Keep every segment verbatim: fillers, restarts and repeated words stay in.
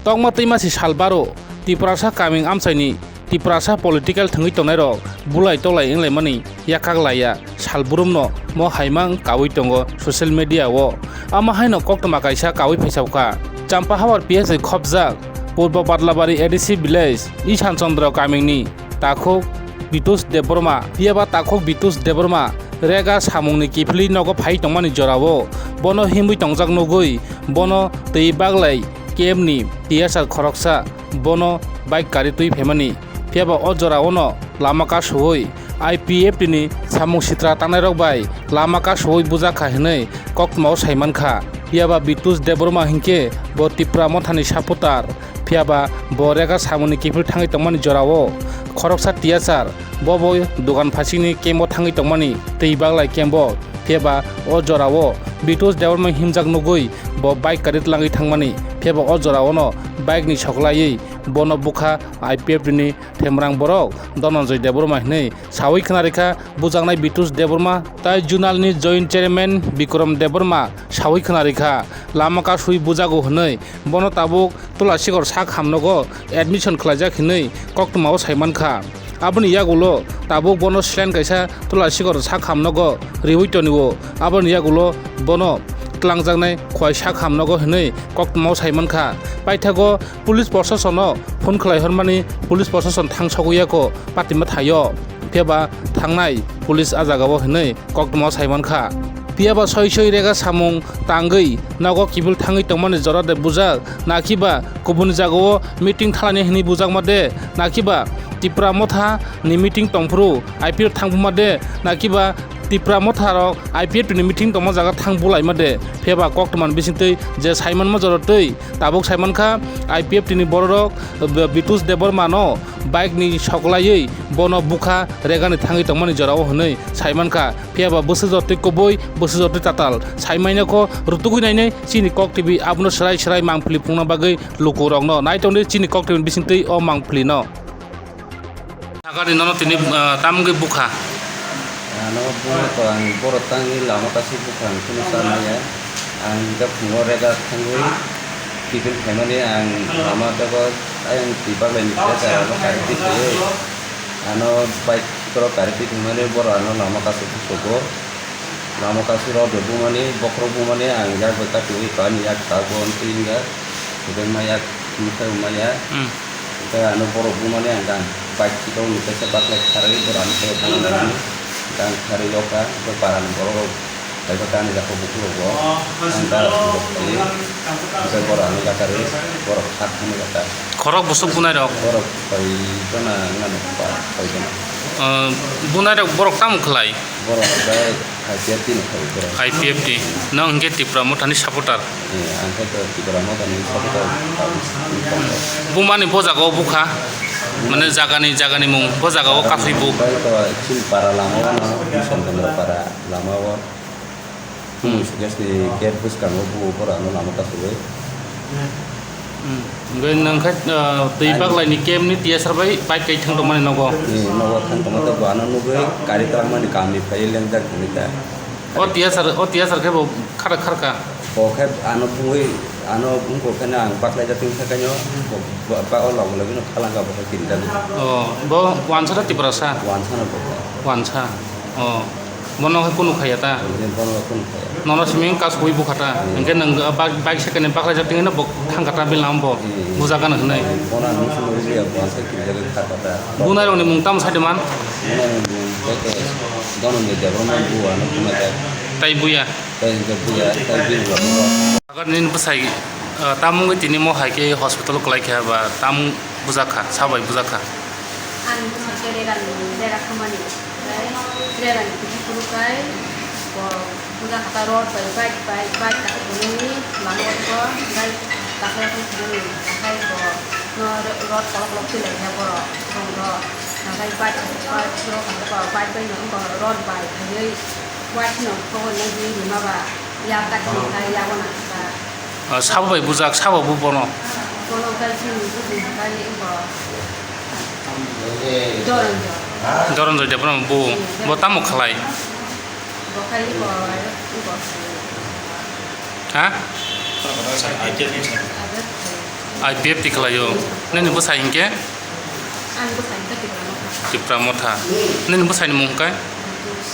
Kokma twi masi sal baro Tiprasa kaming amchaini Tiprasa political thwngwi tongnairok bulai tolai wnglaimani yakhak laiya sal brumno mo hai mang kaui tongo social media o. Amo haino koktwma kaisa kaui phaisao kha. Champahawar P S I khopjak Purbo Badlabari A D C village Isan Chandra kamingni takhuk Bitus Debbarma, phiyaba takhuk Bitus Debbarma rega samungni kiphilwi nogo phai tongmani jorao bono himwi tongjak nugwi bono twi baglai kemni T S R khoroksa bono bike kari twi phaimani, phiyaba o jorao no lama kasuwi I P F T ni samung sitra tangnairok bai lama kasuwi bujakha hinwi koktwmao saimankha. Phiyaba Bitus Debbarma hinkhe bo Tipra Mothani supporter. Phiyaba bo rega samungni kiphil thangwi tongmani jorao khoroksa T S R bo bo dogan phasingni camp o thangwi tongmani twi baglai camp o. Phiyaba o jorao Bitus Debbarma himjak nugwi bo bike kari tlangwi thangmani. Phiyaba o jorao no bike ni soklaiwi bono bukha I P F T ni themrang borok Dhananjay Debbarma hinwi sawi khna rikha bujaknai Bitus Debbarma tai Junal ni joint chairman Bikram Debbarma sawi khna rikha. Lama kasui bujago hinwi bono tabuk Tulasikor sak hamnogo admission khlaijak hinwi koktwmao saimankha. Aboni yagulo tabuk bono saline kaisa Tulasikor sak hamnogo riwi tonio. Aboni yagulo bono tlangjaknai khwai sak hamnogo hinwi koktwmao saimankha. Paithago police prosasono phone khlai hormani police prosason thang sogwi yako patima thaio. Phiyaba thangnai police a jagao hinwi koktwmao saimankha. Phiyaba soi soi rega samung tangwi nogo kiphil thangwi tongmani jora de bujak, nakiba kubuni jagao meeting thalani hinwi bujakma de, nakiba Tipra Motha ni meeting tongphuru I P F thangphuma de, nakiba Tipra Motha rok I P F ni meeting tongma jaga thang bulaima de. Phiyaba koktwmani bisingtwi je saimanma jora twi tabuk saimankha I P F ni bororok Bitus Debbarma no bike ni soklaiwi bono bukha regani thangwi tongmani jorao hinwi saimankha. Phiyaba bwswk jotwi kubui, bwswk jotwi tatal. Saimainokho rutugwi nainai chini Kok T V abono swrai swrai mangpili phunukna bagwi lukurokno. Naitongdi chini Kok T V ni bisingtwi o mangpilino. Sakani nono tini, ah, tamungwi bukha? Ano buno to ang borok tangwi lama kasi bukha ang kunu cha maya. Ang hwnkhe phungo rega thangwi tiffin khaimani ang lama tebo ayang twi baklaini khe ano kari twi khaio. Ano bike borok kari twi khaimani borok ano lama kasi busugo. Lama kasi rok de bumani, bokhorok bumani ang yak bai kati wi kani yak sago twi wngya. Hwnkhe ma yak mwtai wngmaya. Hmm. Hwnkhe ano borok bumani ang gang bike sikao ni kaisa baklai kharwi borok ano khe bumani gang kharwi yokha. Hwnkhe para ni borok rok kaiba kani jakha bukhuk rok bo ang dara bukhuk khawi. Hwnkhe borok ano jakarwi borok sak thangma jaka. Khorok bwswk bunai rok? Borok koi jona wngmano, ba koi jona. Ah, bunai rok borok tamo khlai? Borok bai I P F T ni khlai borok. I P F T. Nwng hwnkhe Tipra Mothani supporter? Eh, ang khe to Tipra Mothani supporter. Bumani bo jagao bukha? Mane jagani, jagani mung bo jagao kasui bu? Bai to chini para lama o no, Bisham Chandra para lama o. Hmm. Gas ni gate bwskango bu borok ano lama kasui. Hmm. Hwnkhe nwng khe, ah, twi baglai ni camp ni T S R bai bike kai thang tongmani nogo. Ni nogo thang tongma tei bo ano nugwi kari twlangmani kami phaiwi lengjak hinwi kha. O T S R, o T S R khe bo khara kharka. Bo khe ano bungwi, ano bungkho khe ang baklai jatwi kha kaino, bo, bo, ba o logi logi no khalanga bo khe kirijagwi. O, bo wansa na Tiprasa? Wansa no bo khe. Wansa. O, bono khe kunu khaya ta? Bono kunu khaya. Nono simi kasui bukha ta? Hmm. Hwnkhe nwng bike, bike second ni baklai jatwi no bo thangkha ta bilang bo. Hmm. Bujagana hwnwi. Bono ang simi ya wansa kirijagwi kha kha ta. Bunai rokni mung tamo sadi man? Bunai rokni mung khe Dhananjay Debbarma bu ano bunai khe. Tai buya? Tai hwnkhe buya, tai bini rok. Agar nini bwsai, ah, tamungwi tini mo hai khe hospital kwlai kha ba tamung bujak kha, sabai bujak kha? Ani bwsai khe rega ni, rega khamani, tei rega ni kiphilwi phuru khai bo bujak kha ta rod bai, bike bai, bike kasa phunukni lama o tei bo bike kasa phunukni khai bo no rod kolok kolok twi lai kha borok song rok. Nang khai bike, bike phuru khai bo bike bai no wngkha rod bai khaiwi. Waisino kobor nai di rima ba, ya kati ni kai ya wana ka. Ah, sabo bai bujak, sabo bo bono. Bono kai sini bujing kai bo. Doron jo. Doron jo de bono bo, bo tamo khalai. Bo kai bo, bo. Ha? Ada. I P F T khlaio. Nini bwsai hinkhe? Ani bwsai hinkhe Tipra Motha. Tipra Motha. Nini bwsaini mung hinkhe? Bitus.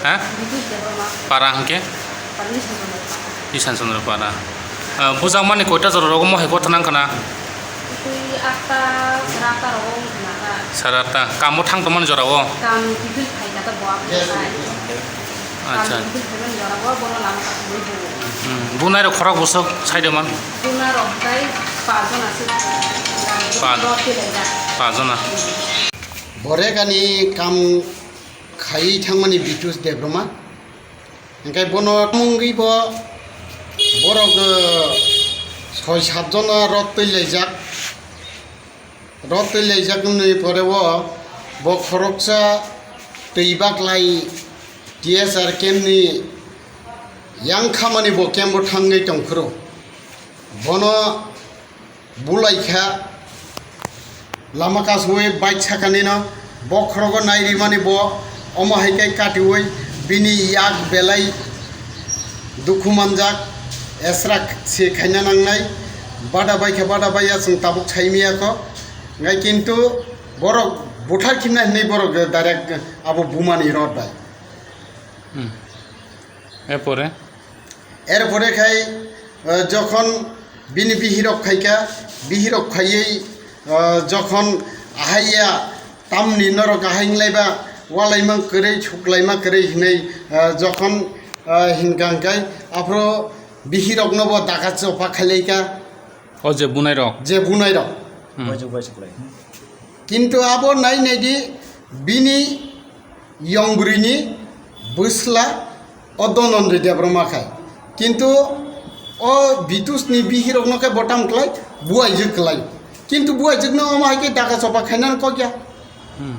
Ha? Bitus Debbarma. Para hinkhe? Para Isan Chandra Para. Isan Chandra Para. Ah, bujakmani koita jora rogo mohai gotha nang khna? Twi atta, sara atta rogo wng khna kha. Sara atta. Kamo thang tongmani jorao? Kam kiphil khai kha ta bo abo khai. Acha. Kam kiphil khai mani jorao bono lama ka thangwi bo. Hmm. Bunai rok khorok bwswk sai de man? Bunai rok khai pa jona se. Pa, rok te lai ja. Pa jona. Hmm. Borekani kam khai thangmani Bitus Debbarma. Hingke bono mungwi bo borok, eh, soi sat jona rot twi laijak. Rot twi laijak wngni pore o bo khoroksa twi baklai T S R camp ni yang khamani bo camp o thangwi tongphuru. Bono bulai kha, lama kasui bike sakanino bokhorogo nai rimani bo, omo hai khe katiui bini yak belai dukhu manjak, esra se khaina nangnai, bada bai kha, bada bai ya chwng tabuk sai miya kho, ngai kintu borok buthar khimna hinui borok direct abo bumani rot bai. Hmm. Erpore? Erpore khai, eh, jokhon bini bihirok khaikha, bihirok khaiwi, eh, jokhon ahaiya tamni norok ahai wnglaima, walaima kwrwi, suklaima kwrwi hinwi, eh, jokhon, eh, hinkha hwnkhe aphuru bihirokno bo daga chopa khailaikha. O je bunairok? Je bunairok. Hmm. Kintu abo nai naidi bini yong bwrwini bwsla o Dhananjay Debbarma khai. Kintu o Bitusni bihirokno khe bo tam klai, buaijwk klai. Kintu buaijwkno omo hai khe daga chopa khainani kok ya. Hmm.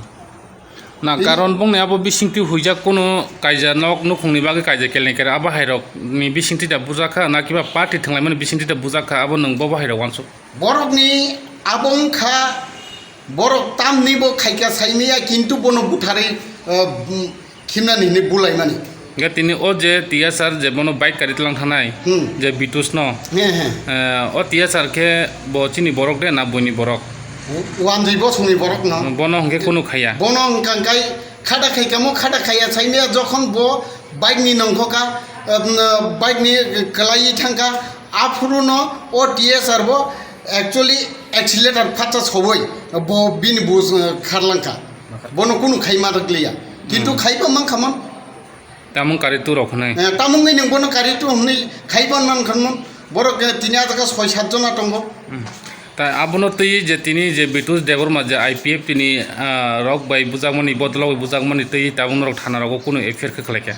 Na, karon bongni abo bisingtwi huijak kunu kaija nok nukhungni bagwi kaija keleng kere abo hairokni bisingtwi da bujakha na kiba party thwnglaimani bisingtwi da bujakha abo nwng bobo hairok uansuk. Borokni abo wngkha, borok tamni bo khaikha saimaya, kintu bono butharwi, ah, mm, khimnani hinwi bulaimani. Hingke tini o je T S R je bono bike kari tlang thanai, hmm, je Bitus no, he, he, eh, o T S R khe bo chini borok de na buini borok? Wanjwi bosongni borok no. Bono hingke kunu khaiya. Bono hingka hingkai khada khaikamo khada khaiya saimaya, jokhon bo bike ni nongkhoka, um, bike ni kwlaiwi thangkha, aphuru no o T S R bo actually accelerator phatsa soboi bo bini bus, uh, kharlangkha. Bono kunu khaima rwkliya. Kintu, hmm, khaiba mankhamon. Tamung kari tu rok hwnwi. Eh, tamung ni nung bono kari tu hwnwi khaiba mankhamon. Borok, eh, tini ajaka soi sat jona tongo. Hmm. Ta abono twi je tini je Bitus Debbarma je I P F T ni, ah, rok bai bujakmani, bodolok bai bujakmani twi tabuk norok thana rogo kunu F I R khe khlaikha?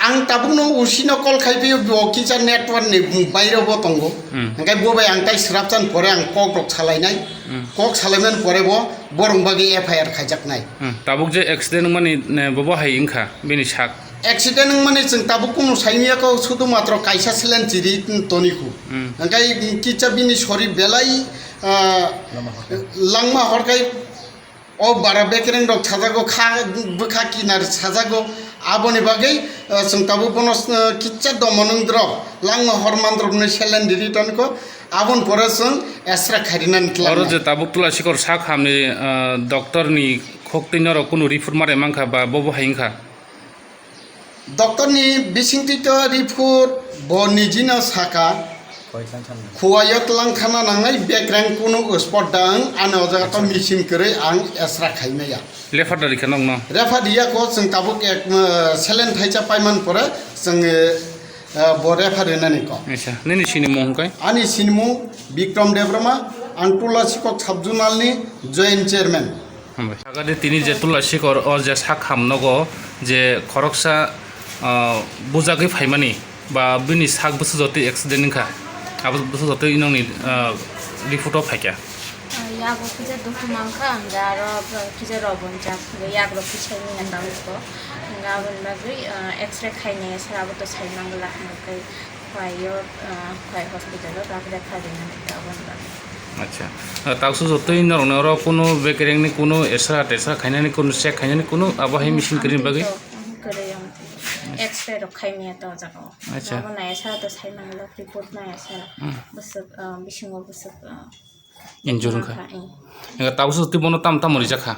Ang tabukno usino call khai phio, bo kisa network ni bairo bo tongo. Hmm. Hingke bo bai ang tai swrapchan pore ang kok rok salainai. Hmm. Kok salaimani pore bo borong bagwi F I R khaijaknai. Hmm. Tabuk je accident wngmani, ne, bobo hai wngkha bini sak? Accident wngmani chwng tabuk kunu saimiyako, sudu matro kaisa silen chiri toniku. Hmm. Hingke kisa bini sori belai, ah, langma horkai. O bara bekereng rok sajago, kha, bwkha kinar sajago, aboni bagwi, eh, chwng tabuk bono, eh, kisa domonong drop, langma horman drop ni selen diri tonko, aboni pore chwng esra khairina ni tlak. Oro je tabuk Tulasikor sak hamni, eh, doctor ni khok twi norok kunu report mare mankha ba bobo hai wngkha? Doctor ni bisingtwi to report bo nijino saka, khuaio tlang thana nangnai, bekreng kunu spot da ang, ani o jaga to machine kwrwi ang esra khaimaya. Refer da rikha nokno? Refer riya ko, chwng tabuk ek, eh, selen thaicha paiman pore chwng, eh, bo refer rinani ko. Acha, nini sinimung hwnkhe? Ani sinimung Bikram Debbarma, ang Tulasikok sub-zonal ni joint chairman. Hambai. Agade tini je Tulasikor o je sak ham nogo je khoroksa, ah, bujagwi phaimani ba bini sak bwsajotwi accident wngkha, abo bwsajotwi nokni, ah, report o phaikha. Ah, yago kisa dukhu mankha, hwnga aro kisa robon jak, hwnga yagrok kisa wngya tabukbo, hwnga aboni bagwi, ah, X-ray khainai sara abo to sai mangla hwnga khe. Khuaio, ah, khuai hospital o bak refer rinani ta aboni bagwi. Acha. Ah, taksu jotoi norokni oro kunu bekereng ni kunu esra tesra khainani kunu check khainani kunu abo hai machine kwrwini bagwi? Kwrwi ang. X-ray rok khai maya to o jaga o. Acha. Abo naya sara to sai manglo, report naya sara. Hmm. Bwswk, ah, bisingo bwswk, ah, injure wngkha. Wngkha, eh. Tabuk twi bono tam tam rijak kha?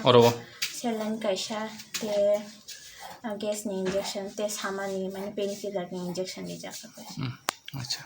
Oro o? Saline kaisa, te, ah, gas ni injection, te samani, mane, painkiller ni injection rijak kha kaisa. Hmm. Acha.